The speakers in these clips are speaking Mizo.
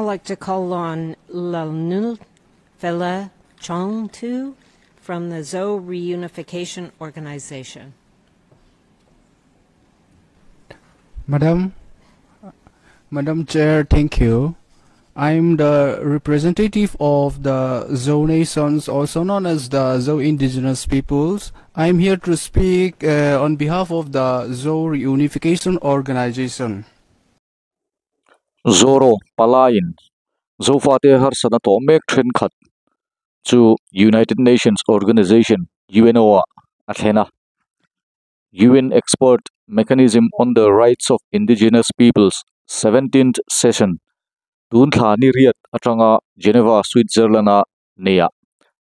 now like to call on Lalnunfela Chawngthu from the Zo Reunification Organization. Madam, Madam Chair, thank you. I'm the representative of the Zo Nations, also known as the Zo Indigenous Peoples. I'm here to speak on behalf of the Zo Reunification Organization. Zoro palaiin Zofate harsatna tawh mek thenkhat chu United Nations Organization, UNO, ah a thlen a. UN Expert Mechanism on the Rights of Indigenous Peoples Seventeenth Session tun thla ni riat atanga Geneva, Switzerland a neih ah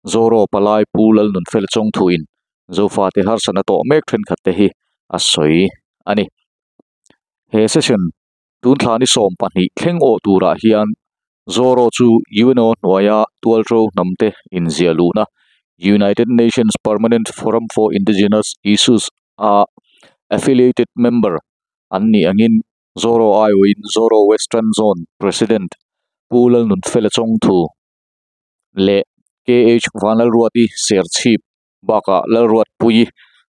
Zoro palai Pu Lalnunfel Chawngthuin Zofate harsatna tawh mek thenkhat te hi a sawi a ni. He session tun thla ni 12 thleng awh turah hian Zoro chu UNO hnuaia tualro hnamte inziah luhna United Nations Permanent Forum for Indigenous Issues a affiliated member an nih angin Zoro aiawhin Zoro Western Zone President Pu Lalnunfela Chawngthu leh KH Vanlalruati Serchhip bakah Lalruatpui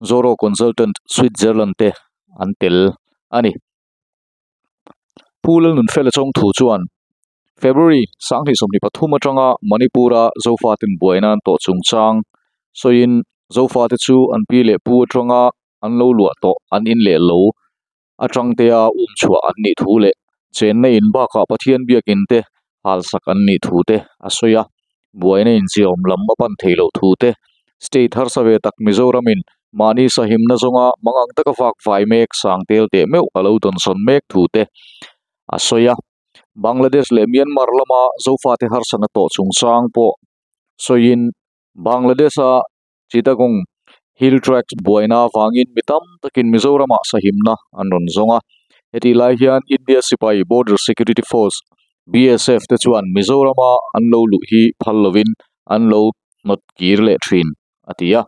Zoro Consultant Switzerland te an tel a ni. Pu Lalnunfela Chawngthu chuan February 2023 atanga Manipura Zofatin buaina an tawh chungchang sawiin Zofate chu an pi leh pu atanga an lo luah tawh an in leh lo atang tea um chhuah an nih thu leh chenna in bakah Pathian biakin te halsak an nih thu te a sawi a buaina inziahawm lam a pan thei loh thu te state harsa ve tak Mizoramin mahni sahimna zawnga mangang taka vak vai mek sang tel teh meuh a lo dawnsawn mek thu te a sawi a Bangladesh leh Myanmar lama Zofate harsatna tawh chungchang pawh sawiin Bangladesh a Chittagong Hill Tracts buaina avangin mi tam takin Mizoramah sahimna an rawn zawng a. Hetih lai hian India sipai Border Security Force, BSF, te chuan Mizorama an lo luh hi phal lovin an lo hnawt kir leh thin, a ti a.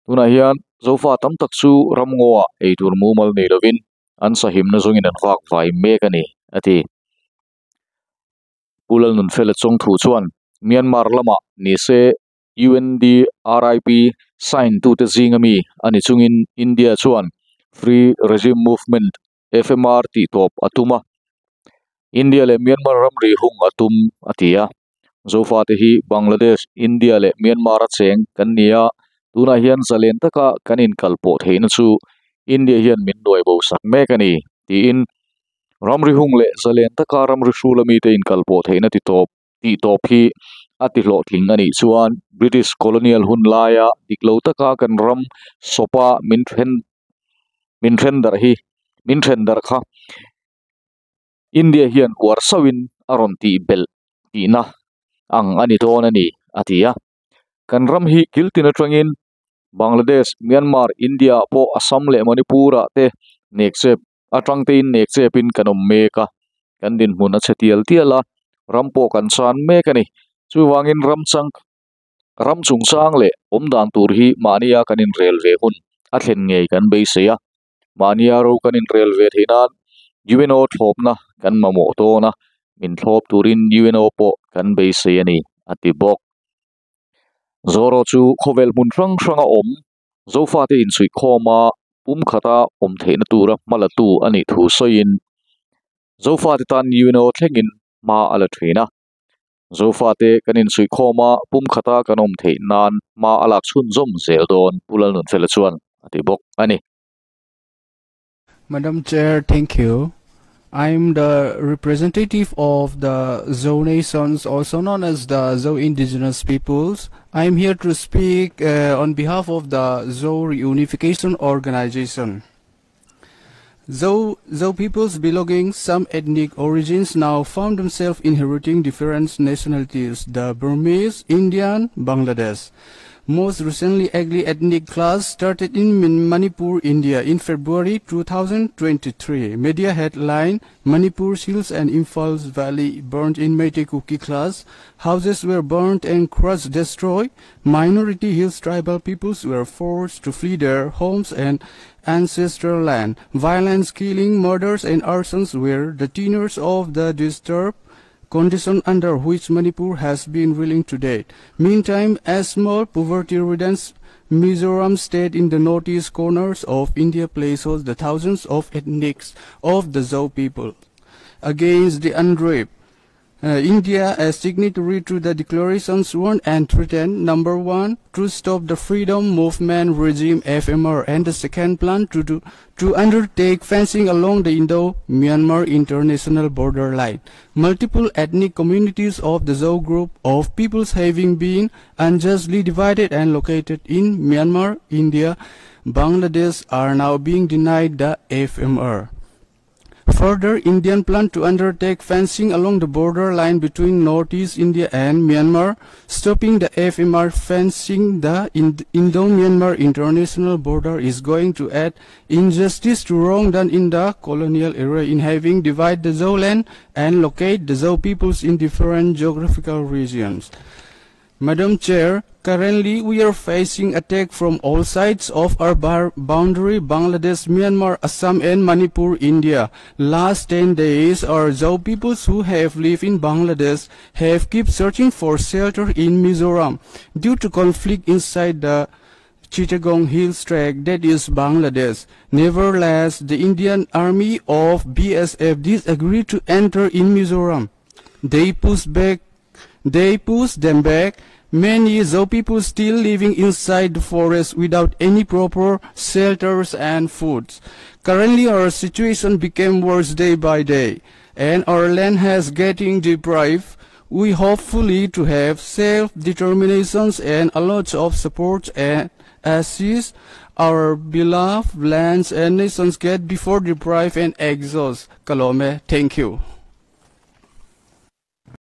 Tunah hian Zofa tam tak chu ramngaw ah eitur mumal nei lovin an sahimna zawngin an vak vai mek a ni, a ti. Pu Lalnunfela Chawngthu chuan Myanmar lamah ni se UNDRIP sign tute zinga mi a ni chungin India chuan Free Regime Movement, FMR, tih tawp a tum a, India leh Myanmar ramri hung a tum a ti a. Zofate hi Bangladesh, India leh Myanmar a cheng kan ni a, tunah hian zalen taka kan inkalpawh theihna chu India hian min nuai bo sak mek a ni tiin ramri hung leh zalen taka ramri hrula mite inkalpawh theihna ti tawp tih tawp hi a ti hlawhtling a nih chuan British colonial hun laia dik lo taka kan ram sawpa min then min then darh hi min then darh kha India hian uar sauhin a rawn tih belh tihna ang a ni dawn a ni a ti a. Kan ram hi kiltin atangin Bangladesh, Myanmar, India ah pawh Assam leh Manipur ah te nek chep atang tein nek chepin kan awm mek a, kan dinhmun a chhe tial tial a, ram pawh kan chan mek a ni. Chuvangin ram chang ram chungchang leh awm dan tur hi mahnia kan inrel ve hun a thlen ngei kan beisei a, mahnia ro kan inrel ve theih nan UNO thlawpna kan mamawh dawn a, min thlawp turin UNO pawh kan beisei a ni, a ti bawk. Zoro chu khawvel hmun hrang hranga awm Zofate insuihkhawma pumkhata awm theihna tura hmalatu a nih thu sawiin Zofate tan UNO thlengin hma a la thin a. Zofate kan insuihkhawma pumkhata kan awm theih nan hma a lak chhunzawm zel dawn Pu Lalnunfela chuan a ti bawk a ni. Madam Chair, thank you. I'm the representative of the Zo Nations, also known as the Zo Indigenous Peoples. I'm here to speak on behalf of the Zo Reunification Organization. Zo peoples belonging some ethnic origins now found themselves inheriting different nationalities, the Burmese, Indian, Bangladesh. Most recently, Agli ethnic clash started in Manipur, India in February 2023. Media headline, Manipur Hills and Imphal Valley burned in Meitei Kuki clash. Houses were burned and crops destroyed. Minority hills tribal peoples were forced to flee their homes and ancestral land. Violence, killing, murders and arsons were the tenors of the disturbed condition under which Manipur has been ruling to date. Meantime, a small poverty-ridden Mizoram state in the northeast corners of India places the thousands of ethnics of the Zo people against the UNDRIP. India, as signatory to the declaration, sworn and threatened, number 1, to stop the freedom movement regime FMR, and the second plan to undertake fencing along the Indo-Myanmar international border line. Multiple ethnic communities of the Zo group of peoples having been unjustly divided and located in Myanmar, India, Bangladesh are now being denied the FMR. Further, Indian plan to undertake fencing along the border line between Northeast India and Myanmar, stopping the FMR fencing the Indo-Myanmar international border is going to add injustice to wrong done in the colonial era in having divided the Zo land and locate the Zo peoples in different geographical regions. Madam Chair, currently we are facing attack from all sides of our boundary, Bangladesh, Myanmar, Assam and Manipur, India. Last 10 days, our Zo peoples who have lived in Bangladesh have kept searching for shelter in Mizoram due to conflict inside the Chittagong Hills Tract, that is Bangladesh. Nevertheless, the Indian Army of BSF disagreed to enter in Mizoram. They pushed back. They pushed them back. Many Zo people still living inside the forest without any proper shelters and foods. Currently, our situation became worse day by day, and our land has getting deprived. We hopefully to have self-determinations and a lot of support and assist our beloved lands and nations get before deprived and exhaust. Kalome, thank you.